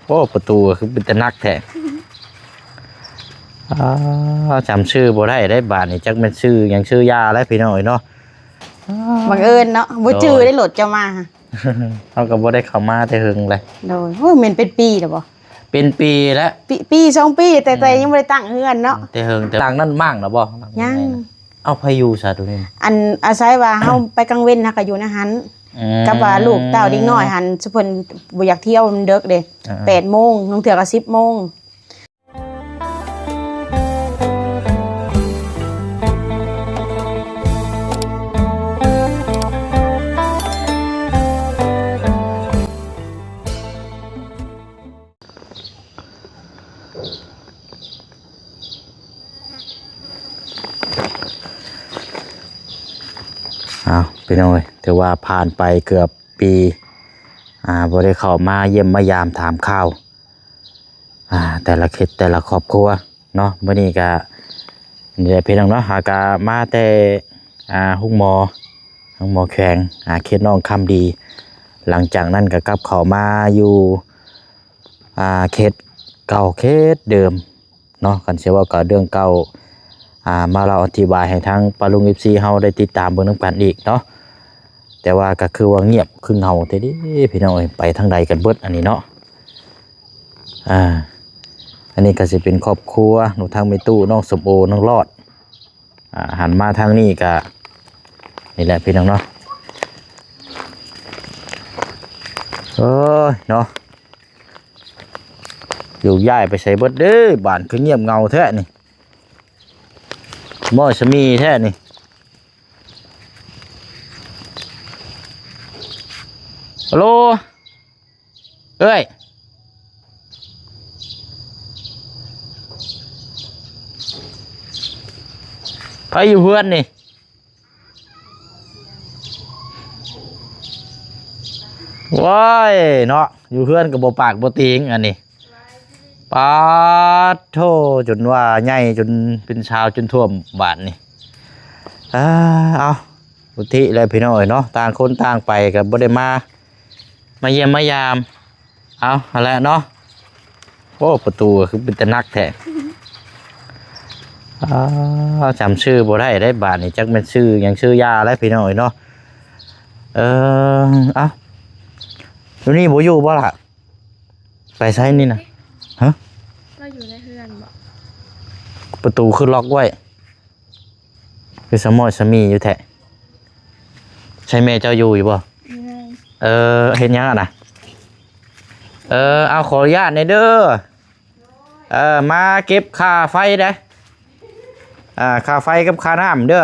ໂອ້ ປະຕູກໍຄືເປັນຕາໜັກແທ້. ອ້າ ຈຳຊື່ບໍ່ໄດ້ເດ້ບາດນີ້ ຈັກແມ່ນຊື່ຫຍັງຊື່ຢາແລ້ວພີ່ນ້ອງເອີຍເນາະ. ບັງເອີນເນາະ ບໍ່ຈື່ເດ້ ໂດຍ ລົດເຈົ້າມາ ເຮົາກໍບໍ່ໄດ້ເຂົ້າມາແຕ່ເຫິງແລ້ວ. ໂດຍ ໂອ້ ແມ່ນເປັນປີແລ້ວບໍ່? ເປັນປີແລ້ວ ປີ ປີສອງປີ ແຕ່ ອືມ ແຕ່ຍັງບໍ່ໄດ້ຕັ້ງເຮືອນເນາະ. ແຕ່ເຫິງ ແຕ່ຫຼັງນັ້ນມ້າງແລ້ວບໍ່? ຍັງ. ເອົາ ໃຜຢູ່ຊະໂຕນີ້? ອັນ ອາໄສວ່າເຮົາໄປກາງເວັນ ເຮົາກໍຢູ່ໃນຫັ້ນ ອືມ ກັບວ່າລູກເຕົ້າເດັກນ້ອຍຫັ້ນ ຊຸເພິ່ນບໍ່ຢາກທ່ຽວ ມັນເດິກເດ້ ອ່າ ແປດໂມງ ລາງເທື່ອກໍສິບໂມງ. ອ້າວ ພີ່ນ້ອງເອີຍ ຖືວ່າຜ່ານໄປເກືອບປີ ອ່າ ບໍ່ໄດ້ເຂົ້າມາຢ້ຽມມາຢາມຖາມຂ່າວ ອ່າ ແຕ່ລະເຂດແຕ່ລະຄອບຄົວເນາະ. ມື້ນີ້ກະ ນີ້ແຫຼະພີ່ນ້ອງເນາະ ຫາກະມາແຕ່ ອ່າ ໂຮງໝໍ ໂຮງໝໍແຂວງ ອ່າ ເຂດໜອງຄຳດີ. ຫຼັງຈາກນັ້ນກໍກັບເຂົ້າມາຢູ່ ອ່າ ເຂດເກົ່າເຂດເດີມເນາະ. ຄັນຊິເວົ້າກໍເລື່ອງເກົ່າ ອ່າ ມາເລົ່າອະທິບາຍໃຫ້ທາງປ້າລຸງ ເອັຟຊີ ເຮົາໄດ້ຕິດຕາມເບິ່ງນຳກັນອີກເນາະ. ແຕ່ວ່າກໍຄືວ່າງຽບຄືເຫງົາແທ້ເດ້ພີ່ນ້ອງເອີຍ ໄປທາງໃດກັນເບິດອັນນີ້ເນາະ. ອ່າ ອັນນີ້ກໍຊິເປັນຄອບຄົວ ທາງແມ່ຕູ້ ນ້ອງສົມໂອ ນ້ອງລອດ. ອ່າ ຫັນມາທາງນີ້ກະ ນີ້ແຫຼະພີ່ນ້ອງເນາະ. ໂອ້ຍເນາະ ຢູ່ຍ້າຍໄປໃສເບິດເດ້ ບ້ານຄືງຽບເຫງົາແທ້ນີ້ ໝໍສະໝີແທ້ນີ້. ຮັລໂຫຼ ເອີຍ ໃຜຢູ່ເຮືອນນີ້? ໂອ້ຍເນາະ ຢູ່ເຮືອນກໍບໍ່ປາກບໍ່ຕີງອັນນີ້. ປາດໂທ້ ຈົນວ່າໃຫຍ່ ຈົນເປັນຊາວຈົນຖ້ວມບາດນີ້. ເອົາ ອຸທິແຫຼະພີ່ນ້ອງເອີຍເນາະ ຕ່າງຄົນຕ່າງໄປກໍບໍ່ໄດ້ມາ ມາຢ້ຽມມາຢາມ. ເອົາ ຫັ້ນແຫຼະເນາະ. ໂອ້ ປະຕູກໍຄືເປັນຕາໜັກແທ້. ອ້າ ຈຳຊື່ບໍ່ໄດ້ເດ້ບາດນີ້ ຈັກແມ່ນຊື່ຫຍັງຊື່ຢາແລ້ວພີ່ນ້ອງເອີຍເນາະ. ເອີ ເອົ້າ ຢູ່ນີ້ບໍ່ຢູ່ບໍ່ລະ? ໄປໃສນີ້ນະ? ຮະ? ລາວຢູ່ໃນເຮືອນບໍ? ປະຕູຄືລັອກໄວ້. ຄືສະໝໍສະໝີຢູ່ແທ້. ໃຊ່ແມ່ເຈົ້າຢູ່ຢູ່ບໍ່? ຢູ່ໃນ. ເອີ ເຮັດຫຍັງຫັ້ນນະ? ເອີ ເອົາ ຂໍອະນຸຍາດແດ່ເດີ. ເອີ ມາເກັບຄ່າໄຟເດ້. ອ່າ ຄ່າໄຟກັບຄ່ານ້ຳເດີ.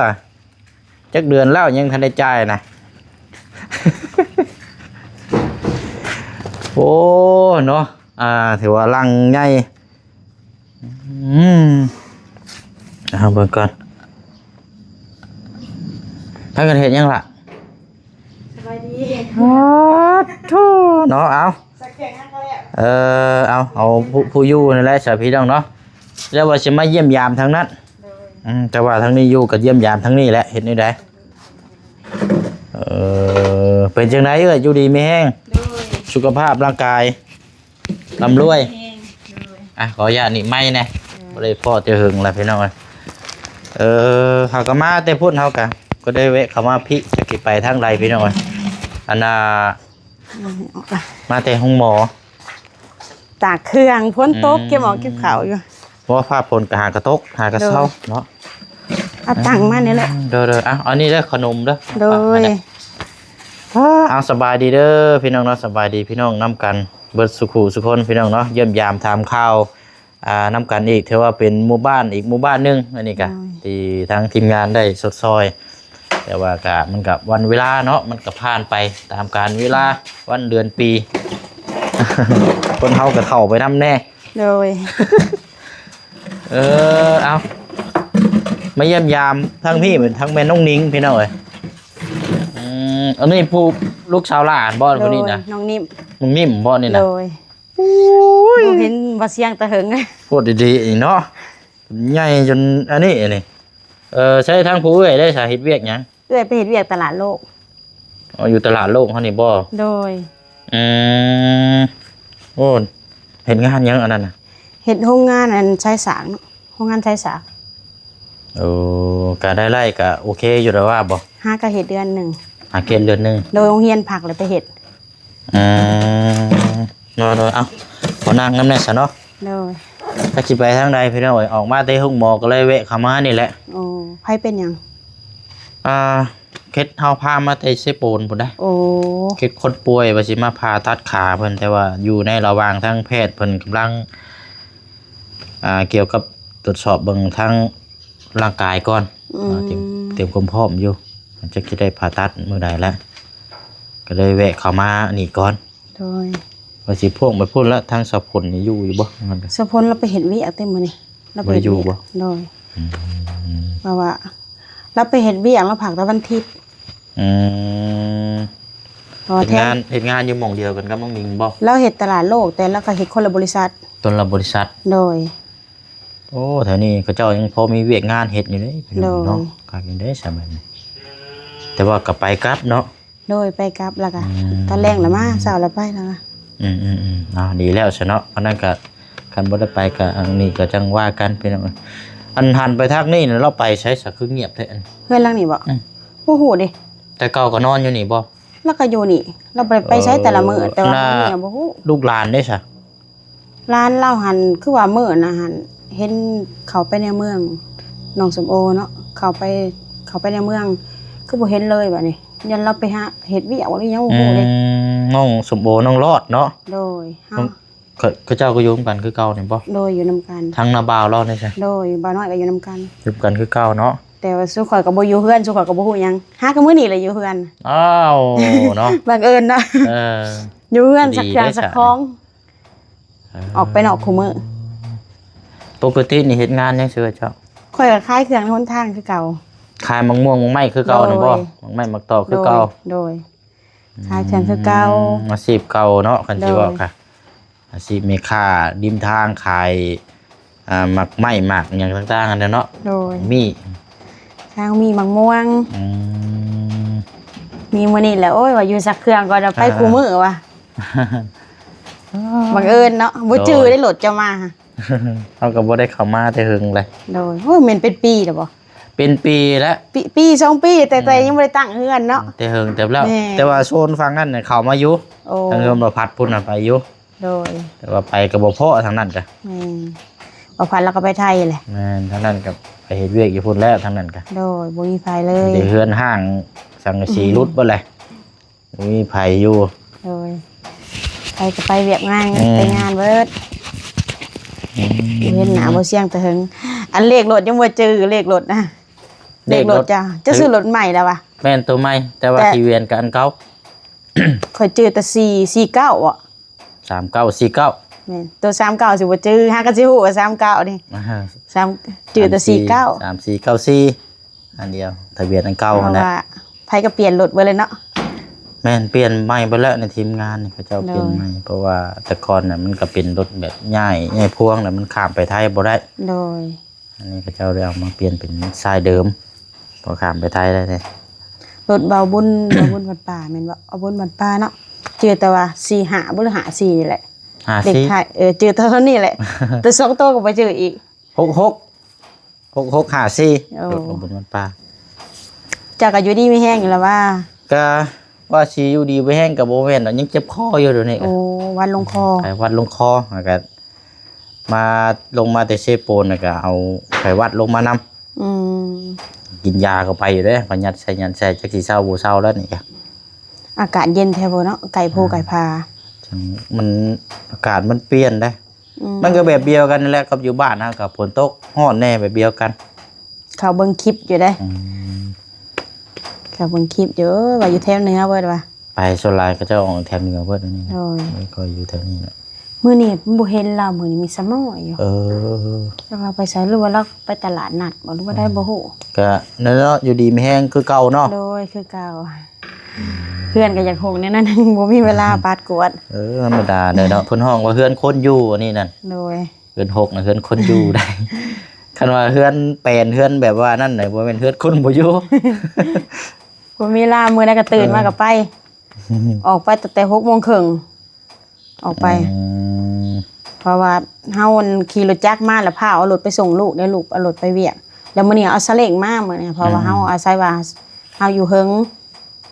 ຈັກເດືອນແລ້ວຍັງທັນໄດ້ຈ່າຍນະ. ໂອ້ ເນາະ ອ່າ ຖືວ່າຫຼັງໃຫຍ່. ອືມ ເອົາເບິ່ງກ່ອນ ພາກັນເຮັດຫຍັງລະ? ສະບາຍດີ. ໂອ້ໂທ້ເນາະ ເອົາ ສັກແຂງຫັ້ນກໍແລ້ວ. ເອີ ເອົາ ເອົາຜູ້ ຜູ້ຢູ່ນັ້ນແຫຼະ ສາພີ່ນ້ອງເນາະ ແລ້ວວ່າຊິມາຢ້ຽມຢາມທາງນັ້ນ. ໂດຍ. ອືມ ແຕ່ວ່າທາງນີ້ຢູ່ກໍຢ້ຽມຢາມທາງນີ້ແຫຼະ ເຮັດແນວໃດ? ເອີ ເປັນຈັ່ງໃດເອື້ອຍ ຢູ່ດີມີແຮງ? ໂດຍ. ສຸຂະພາບຮ່າງກາຍ ລ່ຳລວຍ. ແຮງ. ໂດຍ. ອ່ະ ຂໍອະນຸຍາດນີ້ໄມ້ແດ່. ໂດຍ. ບໍ່ໄດ້ພໍ້ແຕ່ເຫິງລະພີ່ນ້ອງເອີຍ. ເອີ ເຮົາກໍມາແຕ່ພຸ້ນ ເຮົາກໍ ກໍໄດ້ແວະເຂົ້າມາພີ້ ຈັກຊິໄປທາງໃດພີ່ນ້ອງເອີຍ. ອັນນ່າ ອືມ ມາແຕ່ໂຮງໝໍ ຕາກເຄື່ອງ ຝົນຕົກ ອືມ ເກັບອອກເກັບເຂົ້າຢູ່. ບໍ່ ຟ້າຝົນກໍຫາກະຕົກ ຫາກະເຊົາເນາະ. ໂດຍ. ເອົາຕັ້ງມານີ້ແຫຼະ. ອືມ ໂດຍໆ ເອົາ ອັນນີ້ເດີ ຂະໜົມເດີ. ໂດຍ. ເອົາ ສະບາຍດີເດີພີ່ນ້ອງເນາະ ສະບາຍດີພີ່ນ້ອງນຳກັນເບິດສູ່ຄູ່ສູ່ຄົນພີ່ນ້ອງເນາະ ຢ້ຽມຢາມຖາມຂ່າວ ອ່າ ນຳກັນອີກ ຖືວ່າເປັນໝູ່ບ້ານອີກໝູ່ບ້ານໜຶ່ງ ອັນນີ້ກະ ໂດຍ ທີ່ທາງທີມງານໄດ້ຊົດຊ່ອຍ. ແຕ່ວ່າກະ ມັນກະວັນເວລາເນາະ ມັນກະຜ່ານໄປຕາມການເວລາ ວັນເດືອນປີ ຄົນເຮົາກະເຖົ້າໄປນຳແດ່. ໂດຍ. ເອີ ເອົາ ມາຢ້ຽມຢາມທາງພີ້ ເປັນທາງແມ່ນ້ອງນິງພີ່ນ້ອງເອີຍ. ອືມ ອັນນີ້ຜູ້ ລູກສາວຫຼານບໍ ໂດຍ ຜູ້ນີ້ນະ? ນ້ອງນິ້ມ. ນ້ອງນິ້ມບໍນີ້ນະ? ໂດຍ. ໂອ້ຍ ບໍ່ເຫັນບໍ່ສຽງແຕ່ເຫິງ. ໂພດດີໆ ເນາະ ໃຫຍ່ຈົນອັນນີ້ ອັນນີ້. ເອີ ໃຊ້ທາງຜູ້ເອື້ອຍໄດ້ສາເຮັດວຽກຫຍັງ? ເອື້ອຍໄປເຮັດວຽກຕະຫຼາດໂລກ. ອໍ ຢູ່ຕະຫຼາດໂລກເຮົານີ້ບໍ? ໂດຍ. ອືມ ໂອ້ ເຮັດງານຫຍັງອັນນັ້ນນະ? ເຮັດໂຮງງານອັນຊາຍສາກເນາະ ໂຮງງານຊາຍສາກ. ໂອ້ ກະໄດ້ໄລ່ກະໂອເຄຢູ່ແລ້ວວ່າບໍ່? ຫາກະເຮັດເດືອນໜຶ່ງ ຫາເຮັດເດືອນໜຶ່ງ ໂດຍໂຮງຮຽນພັກແລ້ວໄປເຮັດ. ອືມ ໂດຍໆ ເອົ້າ ຂໍນັ່ງນຳແດ່ຊະເນາະ. ໂດຍ ຈັກຊິໄປທາງໃດພີ່ນ້ອງເອີຍ ອອກມາແຕ່ໂຮງໝໍກໍເລີຍແວະເຂົ້າມານີ້ແຫຼະ. ໂອ້ ໃຜເປັນຫຍັງ? ອ່າ ເຂດເຮົາພາມາແຕ່ເຊໂປນພຸ້ນໃດ໋. ໂອ້ ເຂດຄົນປ່ວຍວ່າຊິມາຜ່າຕັດຂາເພິ່ນ ແຕ່ວ່າຢູ່ໃນລະຫວ່າງທາງແພດເພິ່ນກຳລັງ ອ່າ ກ່ຽວກັບກວດສອບເບິ່ງທາງຮ່າງກາຍກ່ອນ. ອືມ ເນາະ ຕຽມ ຕຽມຄວາມພ້ອມຢູ່ ຈັກຊິໄດ້ຜ່າຕັດມື້ໃດແລ້ວ ກໍເລີຍແວະເຂົ້າມານີ້ກ່ອນ. ໂດຍ ວ່າຊິພວງໄປພຸ້ນລະ ທາງສາວພົນນີ້ຢູ່ຢູ່ບໍ່? ສາວພົນລາວໄປເຮັດວຽກເດ້ມື້ນີ້ ລາວໄປເຮັດວຽກ. ບໍ່ໄດ້ຢູ່ບໍ່? ໂດຍ ອືມ ເພາະວ່າລາວໄປເຮັດວຽກ ລາວພັກແຕ່ວັນທິດ. ອືມ ເພາະວ່າ ເຮັດງານ ແທນ ເຮັດງານຢູ່ໝ່ອງດຽວກັນກັບນ້ອງນິງບໍ່? ລາວເຮັດຕະຫຼາດໂລກ ແຕ່ລາວກໍເຮັດຄົນລະບໍລິສັດ. ຄົນລະບໍລິສັດ. ໂດຍ ໂອ້ ແຖວນີ້ເຂົາເຈົ້າຍັງພໍມີວຽກງານເຮັດຢູ່ເດ້ພີ່ນ້ອງເນາະ. ໂດຍ ຄັກຢູ່ເດ້ສະບັດນີ້ ແຕ່ວ່າກໍໄປກັບເນາະ. ໂດຍ ໄປກັບ ແລ້ວກໍ ອືມ ຕອນແລງລະມາ ເຊົ້າລະໄປ ແລ້ວກໍ ອືມໆໆ ເອົາ ດີແລ້ວຊະເນາະ. ອັນນັ້ນກໍ ຄັນບໍ່ໄດ້ໄປກໍ ອັນນີ້ກໍຈັ່ງວ່າກັນພີ່ນ້ອງ. ອັນຫັນໄປທາງນີ້ນະ ລາວໄປໃສຊະ ຄືງຽບແທ້? ເຮືອນຫຼັງນີ້ບໍ່? ອືມ ບໍ່ຮູ້ເດ້. ແຕ່ເກົ່າກໍນອນຢູ່ນີ້ບໍ່? ລາວກໍຢູ່ນີ້ ລາວບໍ່ໄດ້ໄປໃສແຕ່ລະມື້. ເອີ ແຕ່ວ່າ ນະ ມື້ນີ້ບໍ່ຮູ້ ລູກຫຼານເດ້ຊະ? ຫຼານລາວຫັ້ນ ຄືວ່າມື້ນະຫັ້ນ ເຫັນເຂົ້າໄປໃນເມືອງ ນ້ອງສົມໂອເນາະ ເຂົ້າໄປ ເຂົ້າໄປໃນເມືອງ ຄືບໍ່ເຫັນເລີຍບາດນີ້. ຢ້ານລາວໄປຫາເຮັດວຽກ ຫຼືຫຍັງບໍ່ຮູ້ເດ້. ອືມ ນ້ອງສົມໂອ ນ້ອງລອດເນາະ. ໂດຍ ເຮົາ ເຂົາ ເຂົາເຈົ້າກໍຢູ່ນຳກັນຄືເກົ່ານີ້ບໍ່? ໂດຍ ຢູ່ນຳກັນ. ທາງນ້າບ່າວລາວນີ້ຊະ? ໂດຍ ບ່າວນ້ອຍກໍຢູ່ນຳກັນ. ຢູ່ນຳກັນຄືເກົ່າເນາະ. ແຕ່ວ່າຊຸມຂ້ອຍກໍບໍ່ຢູ່ເຮືອນ ຊຸມຂ້ອຍກໍບໍ່ຮູ້ຫຍັງ ຫາກໍມື້ນີ້ແຫຼະຢູ່ເຮືອນ. ອ້າວ ເນາະ ບັງເອີນເນາະ. ເອີ ຢູ່ເຮືອນ ພໍດີ ຊັກເຄື່ອງ ເດ້ ຊັກຂອງ. ເອີ ອອກໄປນອກຄູ່ມື້. ປົກກະຕິນີ້ເຮັດງານຫຍັງຊື່ເຈົ້າ? ຂ້ອຍກໍຂາຍເຄື່ອງໃນຫົນທາງຄືເກົ່າ. ຂາຍໝາກມ່ວງໝາກໄມ້ຄືເກົ່ານັ້ນບໍ່? ໂດຍ ໝາກໄມ້ໝາກຕອກຄືເກົ່າ. ໂດຍ ໂດຍ ອືມ ຂາຍເຄື່ອງຄືເກົ່າ. ອາຊີບເກົ່າເນາະ ຄັນຊິເວົ້າກະ ໂດຍ ອາຊີບແມ່ຄ້າລິມທາງຂາຍ ອ່າ ໝາກໄມ້ໝາກຫຍັງຕ່າງໆຫັ້ນແຫຼະເນາະ. ໂດຍ ມີ ທາງມີໝາກມ່ວງ. ອືມ ມີມື້ນີ້ແຫຼະ. ໂອ້ຍ ວ່າຢູ່ຊັກເຄື່ອງກ່ອນ ໄປ ອ່າ ຄູ່ມື້ວ່າ ບັງເອີນເນາະ ບໍ່ຈື່ເດ້ ລົດຈະມາ. ເຮົາກໍບໍ່ໄດ້ເຂົ້າມາແຕ່ເຫິງແຫຼະ. ໂດຍ ໂອ້ຍ ແມ່ນເປັນປີແລ້ວບໍ່? ເປັນປີແລ້ວ ປີ ປີສອງປີ ແຕ່ ອືມ ແຕ່ຍັງບໍ່ໄດ້ຕັ້ງເຮືອນເນາະ. ແຕ່ເຫິງເຕີບແລ້ວ ແມ່ນ ແຕ່ວ່າໂຊນຝັ່ງນັ້ນເຂົ້າມາຢູ່. ໂອ້ ທາງເຮືອນບໍ່ພັດພຸ້ນນະໄປຢູ່. ໂດຍ ແຕ່ວ່າໄປກໍບໍ່ພໍ້ທາງນັ້ນກະ. ແມ່ນ ບໍ່ພັດລາວກໍໄປໄທແຫຼະ. ແມ່ນ ທາງນັ້ນກໍໄປເຮັດວຽກຢູ່ພຸ້ນແລ້ວ ທາງນັ້ນກະ. ໂດຍ ບໍ່ມີໃຜເລີຍ ມີແຕ່ເຮືອນຮ້າງສັງກະສີ ອືມ ຫຼຸດເບິດແຫຼະ. ບໍ່ມີໃຜຢູ່. ໂດຍ ໃຜກໍໄປວຽກງານ ອືມ ໄປງານເບິດ. ອືມ ເຫັນໜ້າບໍ່ສ່ຽງແຕ່ເຫິງ. ອັນເລກລົດຍັງບໍ່ຈື່ ເລກລົດນະ. ເລກລົດ ເລກລົດ ເຈົ້າ ເຈົ້າຊື້ລົດໃໝ່ແລ້ວວະ? ແມ່ນ ໂຕໃໝ່ ແຕ່ວ່າ ແຕ່ ທະບຽນກໍອັນເກົ່າ. ຂ້ອຍຈື່ແຕ່ສີ່ ສີ່ເກົ້າ ເບາະ ສາມເກົ້າ ສີ່ເກົ້າ. ແມ່ນ ໂຕສາມເກົ້າຊິບໍ່ຈື່ ຫາກໍຊິຮູ້ວ່າສາມເກົ້ານີ້. ອ່າ ສາມ ຈື່ແຕ່ສີ່ເກົ້າ ສາມສີ່ເກົ້າສີ່ ອັນດຽວ ທະບຽນອັນເກົ່າ. ເພາະວ່າ ຫັ້ນແຫຼະ ໃຜກໍປ່ຽນລົດເບິດເລີຍເນາະ. ແມ່ນ ປ່ຽນໃໝ່ເບິດແລ້ວ ໃນທີມງານນີ້ເຂົາເຈົ້າ ໂດຍ ປ່ຽນໃໝ່ ເພາະວ່າແຕ່ກ່ອນນະ ມັນກໍເປັນລົດແບບຍ້າຍ ຍ້າຍພວງ ແລ້ວມັນຂ້າມໄປໄທບໍ່ໄດ້. ໂດຍ ອັນນີ້ເຂົາເຈົ້າໄດ້ເອົາມາປ່ຽນເປັນສາຍເດີມ ພໍຂ້າມໄປໄທໄດ້ເດ້. ລົດເບົາບຸນ ເບົາບຸນວັດປ່າແມ່ນບໍ່? ເບົາບຸນວັດປ່າເນາະ. ຈື່ແຕ່ວ່າສີ່ຫ້າບໍ່ ຫຼືຫ້າສີ່ນີ້ແຫຼະ ຫ້າສີ່ ເລກທ້າຍ. ເອີ ຈື່ເທົ່ານີ້ແຫຼະ ແຕ່ສອງໂຕກໍບໍ່ຈື່ອີກ. ຫົກຫົກ ຫົກຫົກຫ້າສີ່. ໂອ້ ລົດເບົາບຸນວັດປ່າ. ເຈົ້າກໍຢູ່ດີມີແຮງຢູ່ລະວ່າ? ກະວ່າຊິຢູ່ດີມີແຮງກໍບໍ່ແມ່ນດອກ ຍັງເຈັບຄໍຢູ່ດຽວນີ້. ໂອ້ ຫວັດລົງຄໍ. ໄຂ້ຫວັດລົງຄໍ ແລ້ວກໍ ມາ ລົງມາແຕ່ເຊໂປນ ແລ້ວກໍເອົາໄຂ້ຫວັດລົງມານຳ. ອືມ ກິນຢາເຂົ້າໄປຢູ່ເດ້ ກໍຍັດໃສ່ ຍັດໃສ່ ຈັກຊິເຊົາບໍ່ເຊົາແລ້ວນີ້ກະ. ອາກາດເຢັນແທ້ບໍ່ເນາະ ໃກ້ພູ ອືມ ໃກ້ຜາ. ຈັ່ງ ມັນ ອາກາດມັນປ່ຽນເດ້. ອືມ ມັນກໍແບບດຽວກັນນັ້ນແຫຼະ ກັບຢູ່ບ້ານເຮົາກໍຝົນຕົກ ຮ້ອນແດ່ ແບບດຽວກັນ. ເຂົາເບິ່ງຄລິບຢູ່ເດ້. ອືມ ເຂົາເບິ່ງຄລິບຢູ່ ວ່າຢູ່ແຖວເໜືອເບິດວ່າ. ໄປສ່ວນຫຼາຍເຂົາເຈົ້າອອກແຖວເໜືອເບິດນີ້ນະ. ໂດຍ ແລ້ວກໍຢູ່ແຖວນີ້ແຫຼະ. ມື້ນີ້ບໍ່ເຫັນລາວ ມື້ນີ້ມີສະໝໍ້ຢູ່. ເອີ ຈັກລາວໄປໃສ ຫຼືວ່າລາວໄປຕະຫຼາດນັດບໍ່ ຫຼືວ່າໃດ ອືມ ບໍ່ຮູ້. ກະນັ້ນເນາະ ຢູ່ດີມີແຮງຄືເກົ່າເນາະ. ໂດຍ ຄືເກົ່າ. ອືມ ເຮືອນກໍຢາກຮົກແນວນັ້ນ ບໍ່ມີເວລາປາດກວດ. ເອີ ທຳມະດາເນາະ ເພິ່ນຮ້ອງວ່າເຮືອນຄົນຢູ່ອັນນີ້ນັ້ນ. ໂດຍ ເຮືອນຮົກນະ ເຮືອນຄົນຢູ່ໄດ໋. ຄັນວ່າເຮືອນແປນ ເຮືອນແບບວ່ານັ້ນນະ ບໍ່ແມ່ນເຮືອນຄົນບໍ່ຢູ່. ບໍ່ມີລາ ມື້ໃດກໍຕື່ນມາກໍໄປ. ເອີ ອອກໄປຕັ້ງແຕ່ຫົກໂມງເຄິ່ງ ອອກໄປ. ອືມ ເພາະວ່າເຮົາອັນຂີ່ລົດຈັກມາ ແລ້ວພາເອົາລົດໄປສົ່ງລູກ ແລ້ວລູກເອົາລົດໄປວຽກ ແລ້ວມື້ນີ້ເອົາສາເລ້ງມາ ມື້ນີ້ ເພາະວ່າ ອືມ ເຮົາອາໄສວ່າເຮົາຢູ່ເທິງ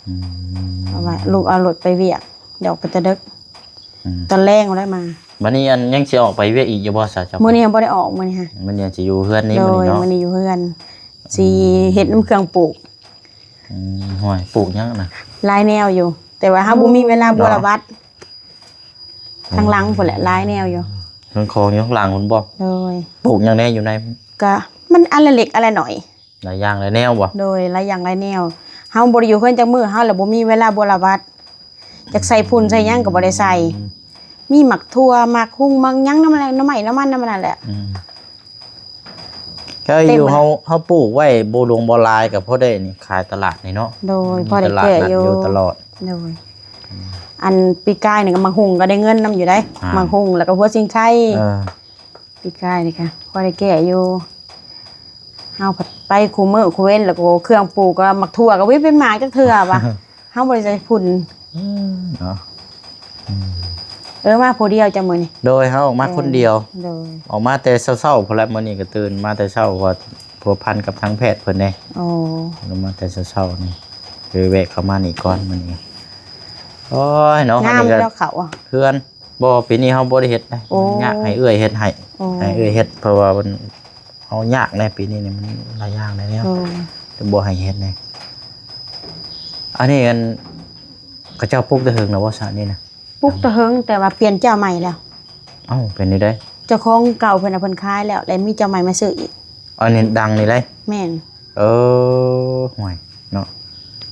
ອືມ ເພາະວ່າລູກເອົາລົດໄປວຽກ ດອກໄປແຕ່ເດິກ ອືມ ຕອນແລງແລ້ວມາ. ບັດນີ້ອັນຍັງຊິອອກໄປວຽກອີກຢູ່ບໍ່ຊະເຈົ້າ? ມື້ນີ້ບໍ່ໄດ້ອອກ ມື້ນີ້ຮະ ມື້ນີ້ຊິຢູ່ເຮືອນນີ້ ໂດຍ ມື້ນີ້ເນາະ ມື້ນີ້ຢູ່ເຮືອນ ຊິເຮັດນຳເຄື່ອງປູກ. ອືມ ຫ້ວຍ ປູກຫຍັງນະ? ຫຼາຍແນວຢູ່ ແຕ່ວ່າເຮົາບໍ່ມີເວລາ ເນາະ ບົວລະບັດ ທາງຫຼັງພຸ້ນແຫຼະ ຫຼາຍແນວຢູ່ ເຄື່ອງຂອງຢູ່ທາງຫຼັງພຸ້ນບໍ່? ໂດຍ ປູກຫຍັງແດ່ຢູ່ໃນ? ກະມັນອັນລະເລັກອັນລະໜ້ອຍ ຫຼາຍຢ່າງຫຼາຍແນວບໍ່? ໂດຍ ຫຼາຍຢ່າງຫຼາຍແນວ ເຮົາບໍ່ໄດ້ຢູ່ເຮືອນຈັກມື້ ເຮົາລະບໍ່ມີເວລາບົວລະບັດ ຢາກໃສ່ຝຸ່ນໃສ່ຫຍັງກໍບໍ່ໄດ້ໃສ່ ອືມ ມີໝາກຖົ່ວ ໝາກຫຸ່ງ ໝາກຫຍັງ ນຳ ໜໍ່ໄມ້ ໜໍ່ມັນ ນຳນັ້ນແຫຼະ ອືມ ກໍຢູ່ ເຮົາ ເຮົາປູກໄວ້ບໍ່ຫຼວງບໍ່ຫຼາຍ ກໍພໍໄດ້ນີ້ຂາຍຕະຫຼາດນີ້ເນາະ ໂດຍ ມີ ພໍໄດ້ແກ້ຢູ່ຕະຫຼອດ ໂດຍ ອືມ ອັນປີກາຍນີ້ກໍໝາກຫຸ່ງກໍໄດ້ເງິນນຳຢູ່ໄດ໋ ອ່າ ໝາກຫຸ່ງ ແລ້ວກໍຫົວຊິງໄຄ ເອີ ປີກາຍນີ້ກະພໍໄດ້ແກ້ຢູ່ ເຮົາພັດໄປຄູ່ມື້ຄູ່ເວັນ ແລ້ວກໍເຄື່ອງປູກກໍໝາກຖົ່ວກໍບໍ່ເປັນໝາກຈັກເທື່ອວ່າ ເຮົາບໍ່ໄດ້ໃສ່ຝຸ່ນ ອືມ ເນາະ ອືມ ເອີ ມາຜູ້ດຽວຈ້ະມື້ນີ້ ໂດຍ ເຮົາອອກມາ ເອີ ຄົນດຽວ ໂດຍ ອອກມາແຕ່ເຊົ້າໆ ພຸ້ນແຫຼະ ມື້ນີ້ກໍຕື່ນມາແຕ່ເຊົ້າ ເພາະວ່າພົວພັນກັບທາງແພດເພິ່ນເດ້ ໂອ້ ລົງມາແຕ່ເຊົ້າໆ ນີ້ ຄືແວະເຂົ້າມານີ້ກ່ອນມື້ນີ້ ໂອ້ຍ ເນາະ ງາມ ອັນນີ້ກໍ ແລ້ວເຂົາ ເຮືອນ ບໍ່ ປີນີ້ເຮົາບໍ່ໄດ້ເຮັດນະ ໂອ້ ຢາກໃຫ້ເອື້ອຍເຮັດໃຫ້ ໂອ້ ໃຫ້ເອື້ອຍເຮັດ ເພາະວ່າມັນ ເຮົາຍາກແດ່ ປີນີ້ນີ້ມັນຫຼາຍຢ່າງຫຼາຍແນວ ໂອ້ ຈະບໍ່ໃຫ້ເຮັດແດ່ ອັນນີ້ອັນ ເຂົາເຈົ້າປຸກແຕ່ເຫິງແລ້ວບໍ່ຊະນີ້ນະ? ປຸກແຕ່ເຫິງ ແຕ່ວ່າປ່ຽນເຈົ້າໃໝ່ແລ້ວ ເອົ້າ ເປັນຈັ່ງໃດ? ເຈົ້າຂອງເກົ່າເພິ່ນນະ ເພິ່ນຂາຍແລ້ວ ແລ້ວມີເຈົ້າໃໝ່ມາຊື້ອີກ ອັນນີ້ດັງນີ້ໄດ໋? ແມ່ນ ເອີ ຫ້ວຍ ເນາະ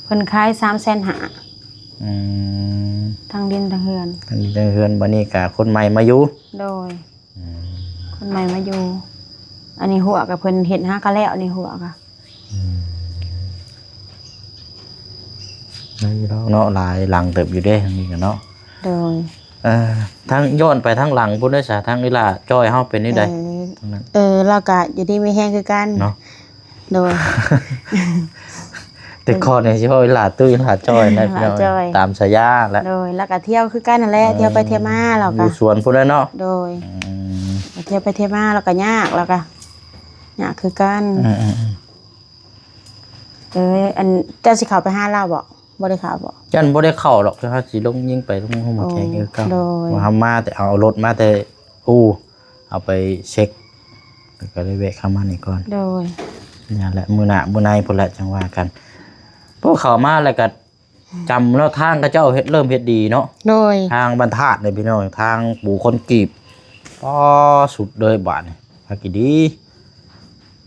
ເພິ່ນຂາຍສາມແສນຫ້າ ອືມ ທັງດິນທັງເຮືອນ ທັງດິນທັງເຮືອນ ບັດນີ້ກະຄົນໃໝ່ມາຢູ່ ໂດຍ ອືມ ຄົນໃໝ່ມາຢູ່ ອັນນີ້ຮົ້ວກະເພິ່ນເຮັດຫາກະແລ້ວ ອັນນີ້ຮົ້ວກະ ອືມ ໄດ້ຢູ່ດອກເນາະ ຫຼາຍຫຼັງເຕີບຢູ່ເດ້ ທາງນີ້ກະເນາະ ໂດຍ ເອີ ທາງ ຍ້ອນໄປທາງຫຼັງພຸ້ນເດ້ຊະ ທາງອີ່ຫຼ້າຈ້ອຍເຮົາເປັນແນວໃດ? ເອີ ທາງນັ້ນ ເອີ ລາວກະຢູ່ດີມີແຮງຄືກັນເນາະ ໂດຍ ແຕ່ກ່ອນນີ້ຊິເວົ້າອີ່ຫຼ້າຕຸ້ຍ ອີ່ຫຼ້າຈ້ອຍນະ ອີ່ຫຼ້າຈ້ອຍ ຕາມສາຍາແຫຼະ ໂດຍ ລາວກະທ່ຽວຄືກັນຫັ້ນແຫຼະ ເອີ ທ່ຽວໄປທ່ຽວມາ ລາວກະຢູ່ສວນພຸ້ນແຫຼະເນາະ ໂດຍ ອືມ ທ່ຽວໄປທ່ຽວມາ ລາວກະຍາກ ລາວກະຍາກຄືກັນ ອືມໆໆ ເອີ ອັນ ເຈົ້າຊິເຂົ້າໄປຫາລາວບໍ່? ບໍ່ໄດ້ເຂົ້າບໍ່? ຢ້ານບໍ່ໄດ້ເຂົ້າດອກ ເຮົາຊິລົງຍິງໄປລົງໂຮງໝໍແຂງຄືເກົ່າ ໂດຍ ວ່າເຮົາມາແຕ່ ເອົາລົດມາແຕ່ ອູ່ ເອົາໄປເຊັກ ແລ້ວກໍໄດ້ແວະເຂົ້າມານີ້ກ່ອນ ໂດຍ ນັ້ນແຫຼະ ມື້ໜ້າມື້ໃນພຸ້ນແຫຼະ ຈັ່ງວ່າກັນ ພໍເຂົ້າມາແລ້ວກໍຈຳເນາະ ທາງເຂົາເຈົ້າເຮັດ ເລີ່ມເຮັດດີເນາະ ໂດຍ ທາງບ້ານທາດນີ້ພີ່ນ້ອງ ທາງປູຄອນກຣີດ ປາ ສຸດເລີຍບາດນີ້ ພາກິນດີ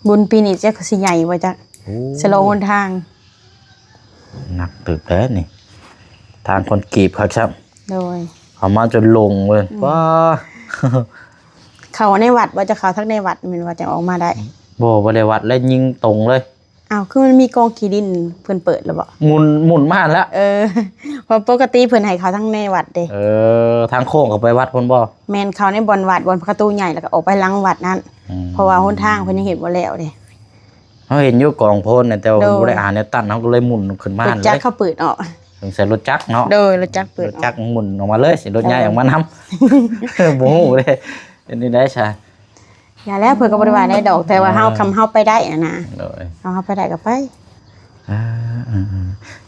ບຸນປີນີ້ຈັກຊິໃຫຍ່ບໍ່ຈັກ ໂອ້ ສະໂລຫົນທາງ ໜັກເຕີບແລ້ວນີ້ ທາງຄອນກຣີດຄັກຊ້ຳ ໂດຍ ເຂົ້າມາຈົນຫຼົງເວີຍ ອືມ ປາ ເຂົ້າໃນວັດບໍ່ ຈະເຂົ້າທາງໃນວັດແມ່ນວ່າຈະອອກມາໄດ້ ບໍ່ ບໍ່ໄດ້ວັດ ແລະຍິງຕົງເລີຍ ອ້າວ ຄືມັນມີກອງຂີ້ດິນ ເພິ່ນເປີດແລ້ວບໍ່? ໝຸນ ໝຸນມາຫັ້ນແຫຼະ ເອີ ເພາະປົກກະຕິເພິ່ນໃຫ້ເຂົ້າທາງໃນວັດເດ້ ເອີ ທາງໂຄ້ງເຂົ້າໄປວັດພຸ້ນບໍ່? ແມ່ນ ເຂົ້າໃນບ່ອນວັດ ບ່ອນປະຕູໃຫຍ່ ແລ້ວກໍອອກໄປຫຼັງວັດນັ້ນ ອືມ ເພາະວ່າຫົນທາງເພິ່ນຍັງເຮັດບໍ່ແລ້ວເດ້ ເຮົາເຫັນຢູ່ກອງໂພນນະ ແຕ່ວ່າ ໂດຍ ບໍ່ໄດ້ອ່ານແນວຕັນ ເຮົາກໍເລີຍໝຸນຂຶ້ນມາ ລົດຈັກເຂົາເປີດອອກ ສົງໄສລົດຈັກເນາະ ໂດຍ ລົດຈັກເປີດອອກ ລົດຈັກໝຸນອອກມາເລີຍ ລົດໃຫຍ່ ໂດຍ ອອກມານຳ ບໍ່ຮູ້ເດ້ ເປັນຈັ່ງໃດຊະ? ຢ່າແລ້ວ ເພິ່ນກໍບໍ່ໄດ້ວ່າໃດດອກ ແຕ່ວ່າເຮົາ ເອີ ຄຳເຮົາໄປໄດ້ຫັ້ນນະ ໂດຍ ເຮົາ ເຮົາໄປໄດ້ກໍໄປ ອ່າ ເອີ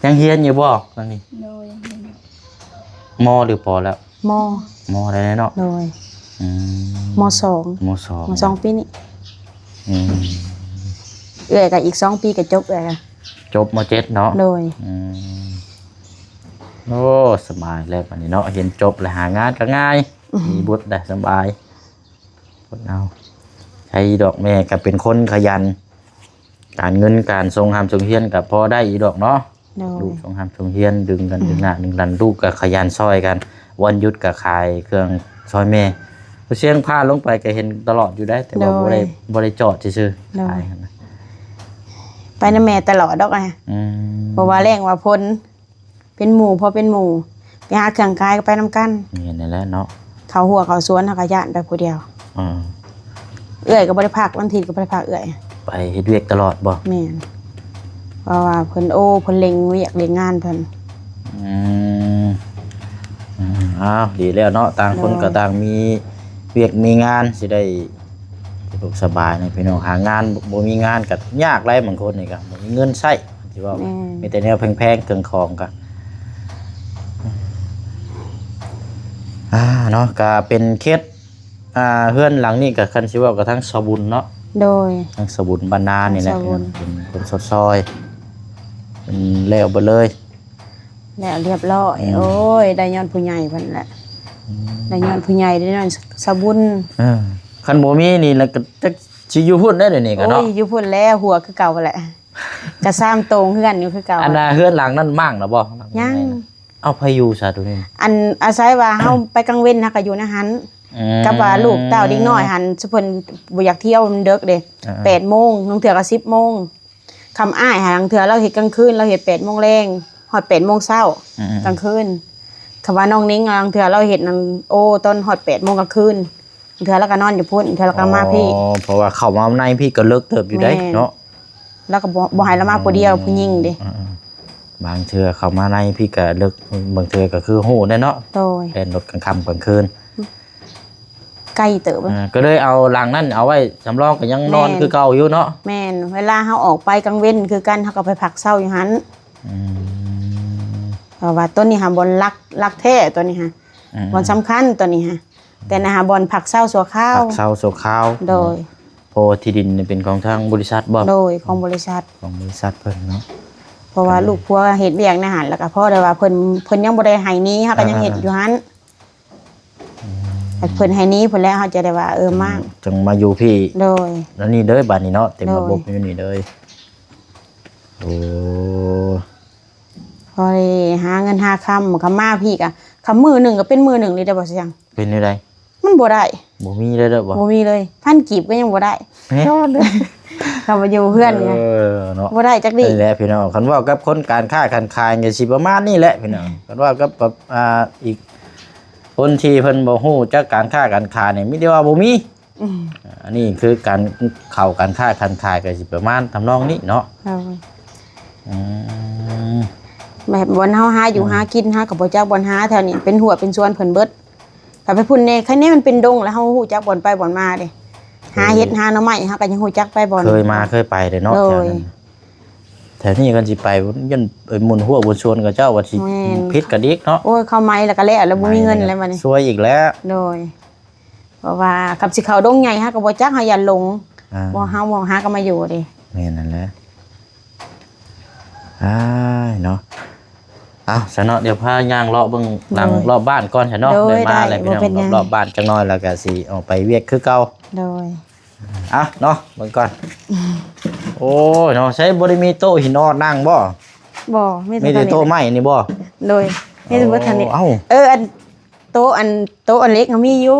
ໆ ຍັງຮຽນຢູ່ບໍ່ຕອນນີ້? ໂດຍ ຍັງຮຽນຢູ່ ມໍ ຫຼື ປໍ ແລ້ວ? ມໍ ມໍ ໄດ້ເນາະ ໂດຍ ອືມ ມໍສອງ ມໍສອງ ມໍສອງປີນີ້ ອືມ ເອື້ອຍກໍອີກສອງປີກໍຈົບ ເອື້ອຍກໍຈົບ ມໍເຈັດເນາະ ໂດຍ ອືມ ໂອ້ ສະບາຍແລ້ວບັດນີ້ເນາະ ຮຽນຈົບແລ້ວຫາງານກໍງ່າຍ ອືມ ມີບຸດໄດ້ສະບາຍ ຄົນເຮົາ ໃຊ່ດອກ ແມ່ກໍເປັນຄົນຂະຫຍັນ ການເງິນການສົ່ງຮ່ຳສົ່ງຮຽນກໍພໍໄດ້ຢູ່ດອກເນາະ ໂດຍ ລູກສົ່ງຮ່ຳສົ່ງຮຽນ ດຶງກັນ ອືມ ດຶງໜ້າດຶງຫຼັງ ລູກກໍຂະຫຍັນຊ່ອຍກັນ ວັນຢຸດກໍຂາຍເຄື່ອງຊ່ອຍແມ່ ເສຍງຜ່ານລົງໄປກໍເຫັນຕະຫຼອດຢູ່ໄດ໋ ແຕ່ວ່າ ໂດຍ ບໍ່ໄດ້ ບໍ່ໄດ້ຈອດຊື່ໆ ໂດຍ ຂາຍຫັ້ນນະ ໄປນຳແມ່ຕະຫຼອດດອກ ອືມ ບໍ່ວ່າແລ້ງວ່າຝົນ ເປັນໝູ່ ພໍເປັນໝູ່ ໄປຫາເຄື່ອງຂາຍກໍໄປນຳກັນ ແມ່ນນັ້ນແຫຼະເນາະ ເຂົ້າຮົ້ວເຂົ້າສວນເຮົາກໍຢ້ານໄປຜູ້ດຽວ ອືມ ເອື້ອຍກໍບໍ່ໄດ້ພັກ ວັນອາທິດກໍບໍ່ໄດ້ພັກເອື້ອຍ ໄປເຮັດວຽກຕະຫຼອດບໍ່? ແມ່ນ ເພາະວ່າເພິ່ນ ໂອ້ ເພິ່ນເລັ່ງວຽກເລັ່ງງານເພິ່ນ ອືມ ອືມ ອ້າວ ດີແລ້ວເນາະ ຕ່າງຄົນ ໂດຍ ກໍຕ່າງມີ ວຽກມີງານຊິໄດ້ສະດວກສະບາຍນະພີ່ນ້ອງ. ຫາງານບໍ່ມີງານກໍຍາກຫຼາຍ, ບາງຄົນນີ້ກໍບໍ່ມີເງິນໃຊ້ ຊິເວົ້າ ແມ່ນ ມີແຕ່ແນວແພງໆ ເຄື່ອງຂອງກໍ ອ່າ ເນາະ ກໍເປັນເຂດ ອ່າ ເຮືອນຫຼັງນີ້ກໍ ຄັນຊິເວົ້າກໍທາງສາວບຸນເນາະ. ໂດຍ ທາງສາວບຸນບ້ານນານີ້ແຫຼະ ສາວບຸນ ເປັນຄົນຊົດຊ່ອຍ ເປັນແລ້ວເບິດເລີຍ. ແລ້ວລຽບຮ້ອຍ. ອືມ ໂອ້ຍ ໄດ້ຍ້ອນຜູ້ໃຫຍ່ເພິ່ນແຫຼະ. ອືມ ໄດ້ຍ້ອນຜູ້ໃຫຍ່ ໄດ້ຍ້ອນສາວບຸນ. ເອີ ຄັນບໍ່ມີນີ້ລະກໍຈັກຊິຢູ່ພຸ້ນໄດ໋ ດຽວນີ້ກໍເນາະ. ໂອ້ຍ ຢູ່ພຸ້ນແລ້ວ ຫົວຄືເກົ່າແຫຼະ ກະຊາມໂຕງເຮືອນຢູ່ຄືເກົ່າ. ອັນນ່າ ເຮືອນຫຼັງນັ້ນມ້າງແລ້ວບໍ່? ຍັງ. ເອົາ ໃຜຢູ່ຊະໂຕນີ້? ອັນ ອາໄສວ່າເຮົາໄປກາງເວັນ ເຮົາກໍຢູ່ໃນຫັ້ນ. ອືມ ກັບວ່າລູກເຕົ້າເດັກນ້ອຍຫັ້ນ ຊຸເພິ່ນບໍ່ຢາກທ່ຽວ ມັນເດິກເດ້. ອ່າໆ ແປດໂມງ ລາງເທື່ອກໍສິບໂມງ. ຄຳອ້າຍຫາ ລາງເທື່ອລາວເຮັດກາງຄືນ ລາວເຮັດແປດໂມງແລງ ຮອດແປດໂມງເຊົ້າ. ອືມໆ ກາງຄືນ. ຄຳວ່ານ້ອງນິງ ລາງເທື່ອລາວເຮັດນັ້ນ ໂອ້ ຕອນຮອດແປດໂມງກາງຄືນ. ເທື່ອລາວກໍນອນຢູ່ພຸ້ນ ເທື່ອລາວກໍມາພີ້. ອໍ ເພາະວ່າເຂົ້າມາໃນພີ້ກໍເລິກເຕີບຢູ່ໄດ໋ເນາະ. ແມ່ນ ລາວກໍບໍ່ ບໍ່ໃຫ້ລາວມາຜູ້ດຽວ ອືມ ຜູ້ຍິງເດ້. ອ່າໆ ບາງເທື່ອເຂົ້າມາໃນພີ້ກໍເລິກ ບາງເທື່ອກໍຄືຮູ້ໄດ້ເນາະ. ໂດຍ ແລ່ນລົດກາງຄ່ຳກາງຄືນ ໄກເຕີບ. ອ່າ ກໍເລີຍເອົາຫຼັງນັ້ນເອົາໄວ້ສຳລອງ ກໍຍັງນອນ ແມ່ນ ຄືເກົ່າຢູ່ເນາະ. ແມ່ນ ເວລາເຮົາອອກໄປກາງເວັນຄືກັນ ເຮົາກໍໄປພັກເຊົາຢູ່ຫັ້ນ. ອືມ ເພາະວ່າໂຕນີ້ຫາບ່ອນຫຼັກ ຫຼັກແທ້ໂຕນີ້ຫາ. ອືມ ບ່ອນສຳຄັນໂຕນີ້ຫາ ແຕ່ນະຫາບ່ອນພັກເຊົາຊົ່ວຄາວ. ພັກເຊົາຊົ່ວຄາວ. ໂດຍ ເນາະ ເພາະວ່າທີ່ດິນນີ້ເປັນຂອງທາງບໍລິສັດບໍ່? ໂດຍ ຂອງບໍລິສັດ ຂອງບໍລິສັດເພິ່ນເນາະ. ເພາະວ່າ ອືມ ລູກຜົວເຮັດວຽກໃນຫັ້ນ ແລ້ວກໍພໍໄດ້ວ່າເພິ່ນ ເພິ່ນຍັງບໍ່ໄດ້ໃຫ້ໜີ ເຮົາກໍຍັງເຮັດຢູ່ຫັ້ນ. ອືມ ເພິ່ນໃຫ້ໜີພຸ້ນແລ້ວ ເຮົາຈະໄດ້ວ່າ ເອີ ມາ ອືມ ຈັ່ງມາຢູ່ພີ້. ໂດຍ ແລ້ວນີ້ເດີ ບາດນີ້ເນາະ ເຕັມລະບົບ ໂດຍ ຢູ່ນີ້ເດີ. ໂອ້ ພໍໄດ້ຫາເງິນຫາຄຳ ກໍມາພີ້ກໍ ຄຳມື້ໜຶ່ງກໍເປັນມື້ໜຶ່ງເລີຍເດ້ ບໍ່ຊຽງ. ເປັນແນວໃດ? ມັນບໍ່ໄດ້ ບໍ່ມີເລີຍເດີບໍ່? ບໍ່ມີເລີຍ ພັນກີບກໍຍັງບໍ່ໄດ້. ແນ່ນອນເດີ ເຮົາມາຢູ່ເຮືອນ ເອີ ເນາະ ບໍ່ໄດ້ຈັກດີ້. ນີ້ແຫຼະພີ່ນ້ອງ ຄັນເວົ້າກັບຄົນການຄ້າການຂາຍກໍຊິປະມານນີ້ແຫຼະພີ່ນ້ອງ. ອືມ ຄັນເວົ້າກັບ ອ່າ ອີກຄົນທີ່ເພິ່ນບໍ່ຮູ້ຈັກການຄ້າການຂາຍນີ້ ມີແຕ່ວ່າບໍ່ມີ. ອືມ ອັນນີ້ຄືການເຂົ້າການຄ້າການຂາຍກໍຊິປະມານທຳນອງນີ້ເນາະ. ໂດຍ ອືມ ແບບບ່ອນເຮົາຫາຢູ່ ອືມ ຫາກິນ ເຮົາກໍບໍ່ຈັກບ່ອນຫາ ແຖວນີ້ເປັນຮົ້ວເປັນສວນເພິ່ນເບິດ. ກໍໄປພຸ້ນແດ່ ຄັນນີ້ມັນເປັນດົງ ແລ້ວເຮົາຮູ້ຈັກບ່ອນໄປບ່ອນມາເດ້. ເອີ ຫາເຫັດຫາໜໍ່ໄມ້ ເຮົາກໍຍັງຮູ້ຈັກໄປບ່ອນ ເຄີຍມາເຄີຍໄປເດ້ເນາະ. ໂດຍ ແຖວນັ້ນ ແຖວນີ້ຄັນຊິໄປ ຢ້ານໄປໝຸນຮົ້ວໝຸນສວນເຂົາເຈົ້າວ່າຊິ ແມ່ນ ຜິດກະດິກເນາະ. ໂອ້ຍ ເຂົ້າໃໝ່ແລ້ວກໍແລ້ວ ແລ້ວບໍ່ມີເງິນແລ້ວບັດນີ້ ຊວຍອີກແລ້ວ. ໂດຍ ເພາະວ່າຄັນຊິເຂົ້າດົງໃຫຍ່ ເຮົາກໍບໍ່ຈັກ ເຮົາຢ້ານຫຼົງ. ອ່າ ບໍ່ ເຮົາບໍ່ຫາກໍມາຢູ່ເດ້. ແມ່ນນັ້ນແຫຼະ. ອ້າຍເນາະ ເອົາຊະເນາະ ດຽວພາຍ່າງເລາະເບິ່ງຫຼັງ ໂດຍ ລອບບ້ານກ່ອນຊະເນາະ. ໂດຍ ໄດ້ມາແລ້ວ ໄດ້ ພີ່ນ້ອງ ບໍ່ເປັນຫຍັງ ລອບໆ ບ້ານຈັກໜ້ອຍ ແລ້ວກໍຊິອອກໄປວຽກຄືເກົ່າ. ໂດຍ ເອົາເນາະ ເບິ່ງກ່ອນ. ໂອ້ຍເນາະ ໃສ ບໍ່ໄດ້ມີໂຕະຫີນອ່ອນນັ່ງບໍ່? ບໍ່ ມີແຕ່ ມີແຕ່ໂຕະໄມ້ນີ້ບໍ່? ໂດຍ ມີແຕ່ເບິດເທົ່ານີ້. ເອົ້າ ເອີ ອັນ ໂຕະອັນ ໂຕະອັນເລັກເຮົາມີຢູ່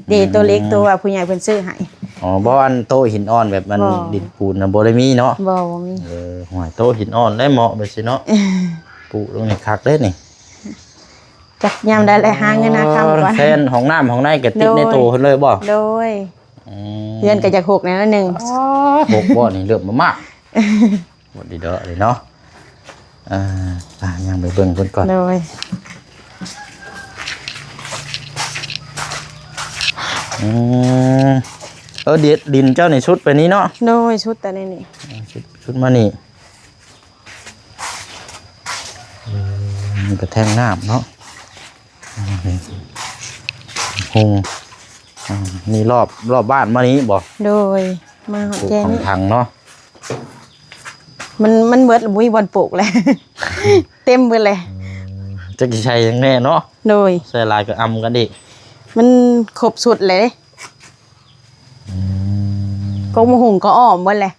ເດ້. ອືມ ໂຕະເລັກ ໂຕະວ່າຜູ້ໃຫຍ່ເພິ່ນຊື້ໃຫ້. ອໍ ບໍ່ ອັນໂຕະຫີນອ່ອນແບບມັນ ບໍ່ ດິນປູນນະ ບໍ່ໄດ້ມີເນາະ. ບໍ່ ບໍ່ມີ. ເອີ ຫ້ວຍ ໂຕະຫີນອ່ອນໄດ້ເໝາະແບບຊີ້ເນາະ. ປູລົງນີ້ຄັກເດ້ນີ້. ຈັກຍາມໃດແຫຼະ ຫາເງິນຫາຄຳກ່ອນ. ແຟນ ຫ້ອງນ້ຳຫ້ອງໃນກໍຕິດໃນໂຕເພິ່ນເລີຍບໍ່? ໂດຍ ອືມ ເຮືອນກໍຢາກຫົກແດ່ໜ້ອຍໜຶ່ງ. ອໍ ຫົກບໍ່ນີ້ ເລີ່ມມາ ບໍ່ດີເດາະເລີຍເນາະ. ອ່າ ໄປຍ່າງໄປເບິ່ງເພິ່ນກ່ອນ. ໂດຍ ອືມ ເອີ ດິນ ດິນເຈົ້ານີ້ສຸດໄປນີ້ເນາະ. ໂດຍ ສຸດແຕ່ໃນນີ້ ອ່າ ສຸດ ສຸດມານີ້. ອືມ ມັນກໍແທງນ້ຳເນາະ. ອືມ ໂຮງ ອ່າ ນີ້ລອບ ລອບບ້ານມານີ້ບໍ່? ໂດຍ ມາຮອດແຈນີ້ ຂອງທາງເນາະ. ມັນ ມັນເບິດ ບໍ່ມີບ່ອນປູກແລ້ວ ເຕັມເບິດແລ້ວ. ອືມ ຈັກຊິໃສ່ຫຍັງແນ່ເນາະ. ໂດຍ ໃສ່ຫຼາຍກໍອຳກັນອີກ. ມັນຄົບຊຸດແລ້ວເດ້. ອືມ ກົກໝາກຫຸ່ງກໍອ້ອມເບິດແລ້ວ.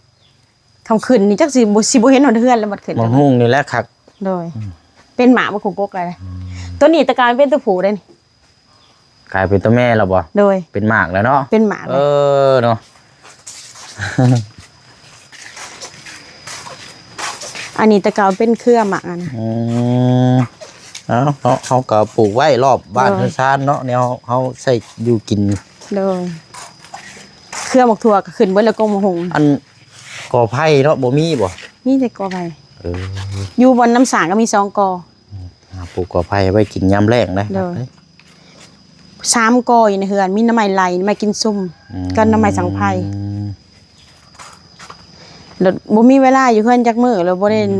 ຄ່ຳຄືນນີ້ຈັກຊິບໍ່ ຊິບໍ່ເຫັນຮອດເຮືອນແລ້ວ ບັດຂຶ້ນ ໝາກຫຸ່ງນີ້ແຫຼະຄັກ. ໂດຍ ອືມ ເປັນໝາກບໍ່ ກົກໆ ແລ້ວ. ອືມ ໂຕນີ້ແຕ່ກາຍເປັນໂຕຜູ້ໄດ໋ນີ້. ກາຍເປັນໂຕແມ່ແລ້ວບໍ່? ໂດຍ ເປັນໝາກແລ້ວເນາະ. ເປັນໝາກແລ້ວ ເອີເນາະ. ອັນນີ້ແຕ່ເກົ່າເປັນເຄືອໝາກຫັ້ນນະ. ອືມ ເອົາເນາະ ເຮົາກໍປູກໄວ້ລອບບ້ານ ໂດຍ ເຮືອນຊານເນາະ ແນວເຮົາໃຊ້ຢູ່ກິນ. ໂດຍ ເຄືອໝາກຖົ່ວກໍຂຶ້ນເບິດແລ້ວ ກົກໝາກຫຸ່ງ. ອັນ ກໍໄຜ່ເນາະ ບໍ່ມີບໍ່? ມີແຕ່ກໍໄຜ່. ເອີ ຢູ່ບ່ອນນ້ຳສາງກໍມີສອງກໍ. ອືມ ຫາປູກກໍໄຜ່ໄວ້ກິນຍາມແລ້ງໄດ້. ໂດຍ ເອີຍ ເຜື່ ສາມກໍຢູ່ໃນເຮືອນ ມີໜໍ່ໄມ້ໄລ່ ໜໍ່ໄມ້ກິນຊຸມ ອືມ ກັບໜໍ່ໄມ້ສັງໄພ ແລ້ວບໍ່ມີເວລາຢູ່ເຮືອນຈັກມື້ ແລ້ວບໍ່ໄດ້ ອືມ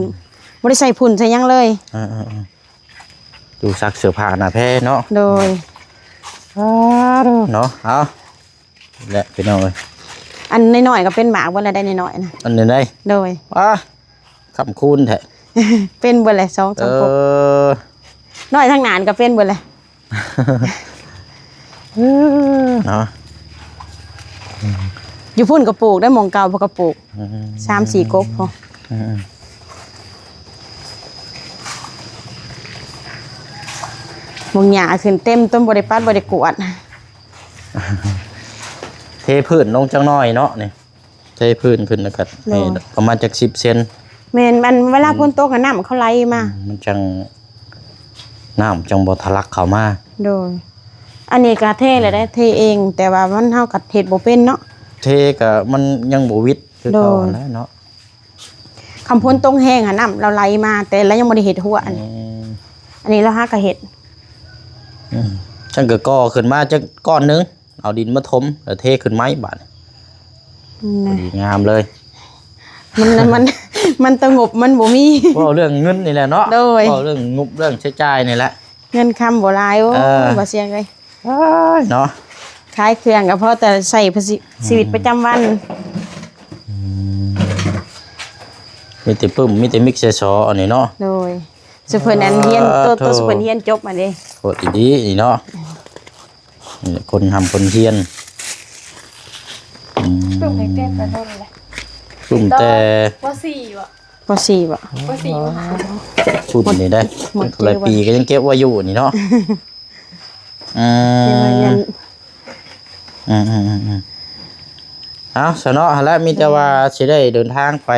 ບໍ່ໄດ້ໃສ່ຝຸ່ນໃສ່ຫຍັງເລີຍ ເອີໆໆ ຢູ່ຊັກເສື້ອຜ້າໜ້າແພເນາະ ໂດຍ ອ້າ ເນາະ ເອົາ ແຫຼະພີ່ນ້ອງເອີຍ ອັນນ້ອຍໆກໍເປັນໝາກເບິດແລ້ວໄດ໋ ນ້ອຍໆນະ ອັນນີ້ໄດ໋ ໂດຍ ອ້າ ຄ້ຳຄູນແທ້ ເປັນເບິດແຫຼະ ສອງສາມ ເອີ ກົກ ນ້ອຍທາງໜ້າກໍເປັນເບິດແຫຼະ ເອີ ເນາະ ຢູ່ພຸ້ນກໍປູກໄດ້ ໝ່ອງເກົ່າພຸ້ນກໍປູກ ອືມ ສາມສີ່ກົກພຸ້ນ ອືມ ໝ່ອງຫຍ້າຂຶ້ນເຕັມ ຕົນບໍ່ໄດ້ປັດ ບໍ່ໄດ້ກວດ ເທພື້ນລົງຈັກໜ້ອຍເນາະນີ້ ເທພື້ນຂຶ້ນແລ້ວກໍໃຫ້ ໂດຍ ປະມານຈັກສິບເຊັນ ແມ່ນ ມັນເວລາ ອືມ ຝົນຕົກ ນ້ຳມັນກໍໄຫຼມາ ອືມ ມັນຈັ່ງ ນ້ຳຈັ່ງບໍ່ທະລັກເຂົ້າມາ ໂດຍ ອັນນີ້ກໍເທແລ້ວໄດ໋ ອືມ ເທເອງ ແຕ່ວ່າມັນ ເຮົາກໍເຮັດບໍ່ເປັນເນາະ ເທກໍມັນຍັງບໍ່ຫວິດຄືເກົ່າ ໂດຍ ຫັ້ນແຫຼະເນາະ ຄຳຝົນຕົກແຮງຫັ້ນ ນ້ຳລະໄຫຼມາ ແຕ່ລະຍັງບໍ່ໄດ້ເຮັດຮົ້ວ ອືມ ອັນນີ້ລະຫາກະເຮັດ ອືມ ຊັ້ນກໍກໍ່ຂຶ້ນມາຈັກກ້ອນໜຶ່ງ ເອົາດິນມາຖົມ ແລ້ວເທຂຶ້ນໃໝ່ບາດນີ້ ນະ ພໍດີງາມເລີຍ ມັນ ມັນ ມັນຕະຫງົບມັນບໍ່ມີ ເວົ້າເລື່ອງເງິນນີ້ແຫຼະເນາະ ໂດຍ ເວົ້າເລື່ອງງົບເລື່ອງໃຊ້ຈ່າຍນີ້ແຫຼະ ເງິນຄຳບໍ່ຫຼາຍ ໂອ້ ເອີ ບໍ່ສຽງເອີຍ ເອີຍ ເນາະ ຂາຍເຄື່ອງກໍພໍແຕ່ໃຊ້ ອືມ ຊີວິດປະຈຳວັນ ອືມ ມີແຕ່ປຶ້ມ ມີແຕ່ມິກແຊຊໍອັນນີ້ເນາະ ໂດຍ ຊຸເພິ່ນອັນຮຽນ ໂຕ ໂຕ ອ່າ ຊຸເພິ່ນຮຽນຈົບມາເດ້ ໂຄດດີໆນີ້ເນາະ ນີ້ແຫຼະຄົນຮ່ຳຄົນຮຽນ ອືມ ປຶ້ມແຕ່ປະຖົມແຫຼະ ປຶ້ມແຕ່ ປໍສີ່ບໍ ປໍສີ່ບໍ ປໍສີ່ບໍ ປຶ້ມນີ້ໄດ້ ໝົດ ເທົ່າຫຼາຍປີກໍຍັງເກັບໄວ້ຢູ່ນີ້ເນາະ ອືມ ເກັບໄວ້ນັ້ນ ອືມໆໆໆ ເອົາ ຊະເນາະ ຫັ້ນແຫຼະ ມີແຕ່ວ່າ ໂດຍ ຊິໄດ້ເດີນທາງໄປ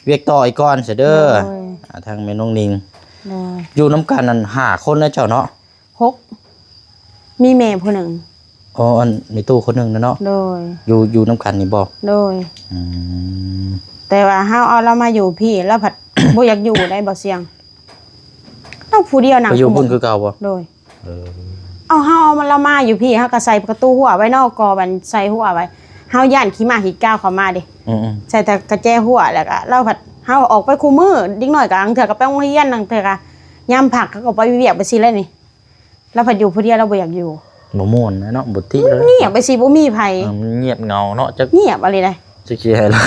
ວຽກຕໍ່ອີກກ່ອນຊະເດີ ໂດຍ ອ່າ ທາງແມ່ນ້ອງນິງ ໂດຍ ຢູ່ນຳກັນນັ້ນຫ້າຄົນນະເຈົ້າເນາະ ຫົກ ມີແມ່ຜູ້ໜຶ່ງ ອໍ ອັນແມ່ຕູ້ຄົນໜຶ່ງນະເນາະ ໂດຍ ຢູ່ ຢູ່ນຳກັນນີ້ບໍ ໂດຍ ອືມ ແຕ່ວ່າເຮົາເອົາລາວມາຢູ່ພີ້ ລາວພັດບໍ່ຢາກຢູ່ໄດ໋ ບໍ່ສຽງ ລາວຜູ້ດຽວນັ່ງ ໄປຢູ່ພຸ້ນຄືເກົ່າບໍ ໂດຍ ເອີ ເອົາ ເຮົາເອົາລາວມາຢູ່ພີ້ ເຮົາກໍໃສ່ປະຕູຮົ້ວໄວ້ເນາະ ກໍບັນໃສ່ຮົ້ວໄວ້ ເຮົາຢ້ານຂີ້ໝາຂີ້ກາວເຂົ້າມາເດ້ ອືມໆ ໃສ່ແຕ່ກະແຈຮົ້ວ ແລ້ວກໍລາວພັດ ເຮົາອອກໄປຄູ່ມື້ ເດັກນ້ອຍກໍລາງເທື່ອກໍໄປໂຮງຮຽນ ລາງເທື່ອກໍຍາມພັກເຂົາກໍໄປວຽກໄປຊີ້ແຫຼະນີ້ ລາວພັດຢູ່ຜູ້ດຽວ ລາວບໍ່ຢາກຢູ່ ບໍ່ມ່ວນເນາະ ບໍ່ຕິເລີຍ ງຽບໄປຊິ ບໍ່ມີໃຜ ເອີ ມັນງຽບເຫງົາເນາະ ຈັກງຽບອີ່ຫຼີໃດ໋ ຈັກຊິໃຫ້ລາວ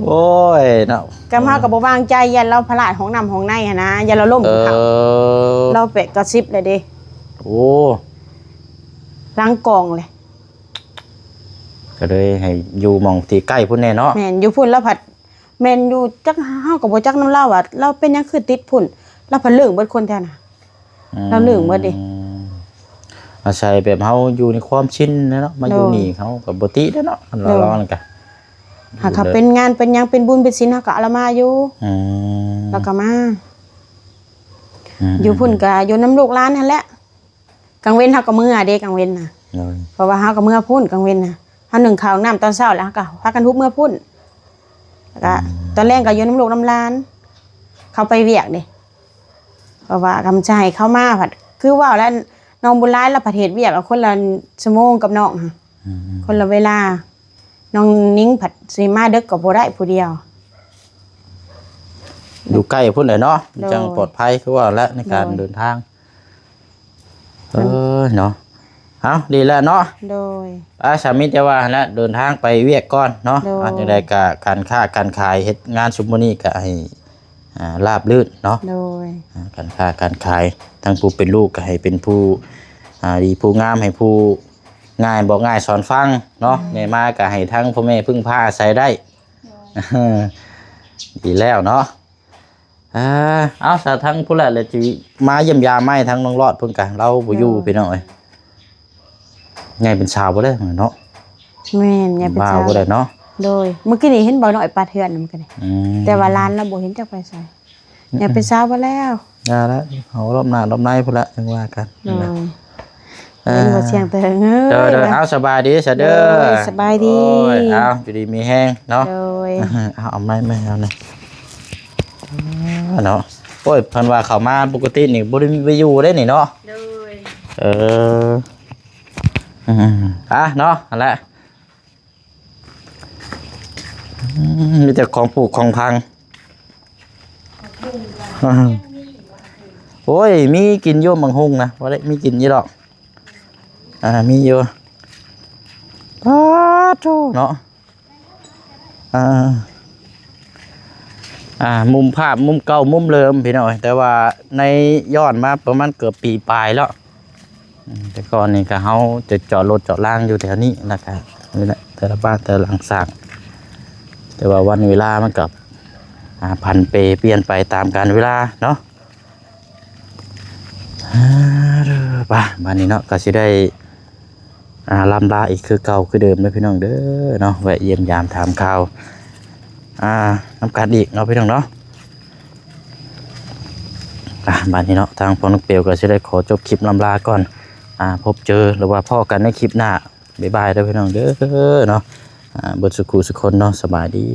ໂອ້ຍເນາະ ກະມາກໍບໍ່ວາງໃຈ ຢ້ານລາວພະລາດຫ້ອງນ້ຳຫ້ອງໃນຫັ້ນນະ ຢ້ານລາວລົ້ມ ເອີ ເຂົາ ລາວແປດເກົ້າສິບແລ້ວເດ້ ໂອ້ ຫຼັງກອງເລີຍ ກໍເລີຍໃຫ້ຢູ່ໝ່ອງທີ່ໃກ້ພຸ້ນແດ່ເນາະ ແມ່ນ ຢູ່ພຸ້ນລາວພັດ ແມ່ນຢູ່ ຈັກ ເຮົາກໍບໍ່ຈັກນຳລາວວ່າ ລາວເປັນຫຍັງຄືຕິດພຸ້ນ ລາວພັດເລີກເບິດຄົນແຖວນັ້ນ ອືມ ລາວເລີກເບິດເດ້ ອາໄສແບບເຮົາຢູ່ໃນຄວາມຊິນແຫຼະເນາະ ມາຢູ່ ໂດຍ ນີ້ເຮົາກໍບໍ່ຕິແລ້ວເນາະ ຄັນວ່າ ໂດຍ ລາວນັ້ນກະ ຫາກເຂົາເປັນງານເປັນຫຍັງ ເປັນບຸນເປັນສິນ ເຮົາກໍເອົາລາວມາຢູ່ ອືມ ລາວກໍມາ ອືມ ຢູ່ພຸ້ນກໍຢູ່ນຳລູກຫຼານຫັ້ນແຫຼະ ກາງເວັນເຮົາກໍເມືອເດ້ ກາງເວັນນະ ໂດຍ ເພາະວ່າເຮົາກໍເມືອພຸ້ນ ກາງເວັນນະ ເຮົາໜຶ້ງເຂົ້ານ້ຳຕອນເຊົ້າ ແລ້ວເຮົາກໍພາກັນຮຸບເມືອພຸ້ນ ແລ້ວກໍ ອືມ ຕອນແລງກໍຢູ່ນຳລູກນຳຫຼານ ເຂົາໄປວຽກເດ້ ເພາະວ່າກຳຈະໃຫ້ເຂົາມາພັດ ຄືເວົ້າແລ້ວ ນ້ອງບຸນຫຼາຍລາວພັດເຮັດວຽກຄົນລະຊົ່ວໂມງກັບນ້ອງຫັ້ນ ອືມ ຄົນລະເວລາ ນ້ອງນິງພັດຊິມາເດິກກໍບໍ່ໄດ້ຜູ້ດຽວ ຢູ່ໃກ້ພຸ້ນແຫຼະເນາະ ໂດຍ ຈັ່ງປອດໄພ ຄືວ່າແຫຼະ ໃນການ ໂດຍ ເດີນທາງ ເອີຍເນາະ ເອົ້າ ດີແລ້ວເນາະ ໂດຍ ອ່າ ສາມີແຕ່ວ່າຫັ້ນແຫຼະ ເດີນທາງໄປວຽກກ່ອນເນາະ ໂດຍ ອ່າ ຈັ່ງໃດກໍການຄ້າການຂາຍ ເຮັດງານຊຸມມື້ນີ້ກໍໃຫ້ ອ່າ ລາບລື່ນເນາະ ໂດຍ ອ່າ ການຄ້າການຂາຍ ທັງຜູ້ເປັນລູກກໍໃຫ້ເປັນຜູ້ ອ່າ ດີຜູ້ງາມ ໃຫ້ຜູ້ງ່າຍບອກງ່າຍສອນຟັງເນາະ ອືມ ໃຫຍ່ມາກໍໃຫ້ທັງພໍ່ແມ່ເພິ່ງພາອາໄສໄດ້ ໂດຍ ດີແລ້ວເນາະ ອ່າ ເອົາ ສາທັງພຸ້ນແຫຼະ ແລ້ວຊິມາຢ້ຽມຢາມໃໝ່ ທາງນ້ອງລອດເພິ່ນກະ ລາວບໍ່ຢູ່ ໂດຍ ພີ່ນ້ອງເອີຍ ໃຫຍ່ເປັນສາວບໍ່ໄດ້ເນາະ ແມ່ນ ໃຫຍ່ເປັນສາວບໍ່ໄດ້ເນາະ ໂດຍ ມື້ກີ້ນີ້ເຫັນບໍ່ນ້ອຍປາດເຮືອນນຳກັນ ອືມ ແຕ່ວ່າຫຼານລາວບໍ່ເຫັນຈັກໄປໃສ ໃຫຍ່ເປັນສາວບໍ່ແລ້ວ ຢ່າລະ ເອົາລອບໜ້າລອບໃນພຸ້ນລະ ຈັ່ງວ່າກັນ ໂດຍ ເອີ ເຫັນບໍ່ ສຽງແຕ່ເອີຍ ໂດຍໆ ເອົາ ສະບາຍດີຊະເດີ ໂດຍ ສະບາຍດີ ໂອ້ຍ ເອົາ ຢູ່ດີມີແຮງເນາະ ໂດຍ ເອົາ ເອົາໄມ້ ໄມ້ເອົານີ້ ເນາະ ໂອ້ຍ ເພິ່ນວ່າເຂົ້າມາປົກກະຕິນີ້ບໍ່ໄດ້ໄປຢູ່ເດ້ນີ້ເນາະ ໂດຍ ເອີ ອືມ ອ່ະເນາະ ຫັ້ນແຫຼະ ອືມ ມີແຕ່ຂອງປູກຂອງຝັງ ອືມ ໂອ້ຍ ມີກິນຢູ່ໝາກຫຸ່ງນະ ບໍ່ໄດ້ມີກິນຢູ່ດອກ ອ່າ ມີຢູ່ ປາດໂທ້ເນາະ ອ່າ ອ່າ ມຸມພາບ ມຸມເກົ່າ ມຸມເດີມ ພີ່ນ້ອງເອີຍ ແຕ່ວ່າໃນຍ້ອນມາປະມານເກືອບປີປາຍແລ້ວ ອືມ ແຕ່ກ່ອນນີ້ກະເຮົາຈະຈອດລົດຈອດລາງຢູ່ແຖວນີ້ ແລ້ວກະນີ້ແຫຼະ ແຕ່ລະບ້ານແຕ່ລະຫຼັງສ້າງ ແຕ່ວ່າວັນເວລາມັນກະ ອ່າ ຜັນເປປ່ຽນໄປຕາມການເວລາເນາະ ອ່າ ໄປ ບາດນີ້ເນາະ ກະຊິໄດ້ ອ່າ ລ່ຳລາອີກຄືເກົ່າຄືເດີມເດີພີ່ນ້ອງເດີເນາະ ແວະຢ້ຽມຢາມຖາມຂ່າວ ອ່າ ນຳກັນອີກເນາະພີ່ນ້ອງເນາະ ອ່າ ບາດນີ້ເນາະ ທາງພໍ່ນ້ອງເປວກໍຊິໄດ້ຂໍຈົບຄລິບລ່ຳລາກ່ອນ ອ່າ ພົບເຈີ ຫຼືວ່າພໍ້ກັນໃນຄລິບໜ້າ ບາຍບາຍເດີພີ່ນ້ອງເດີເນາະ ອ່າ ເບິດສຸຂູສຸຄົນເນາະ ສະບາຍດີ.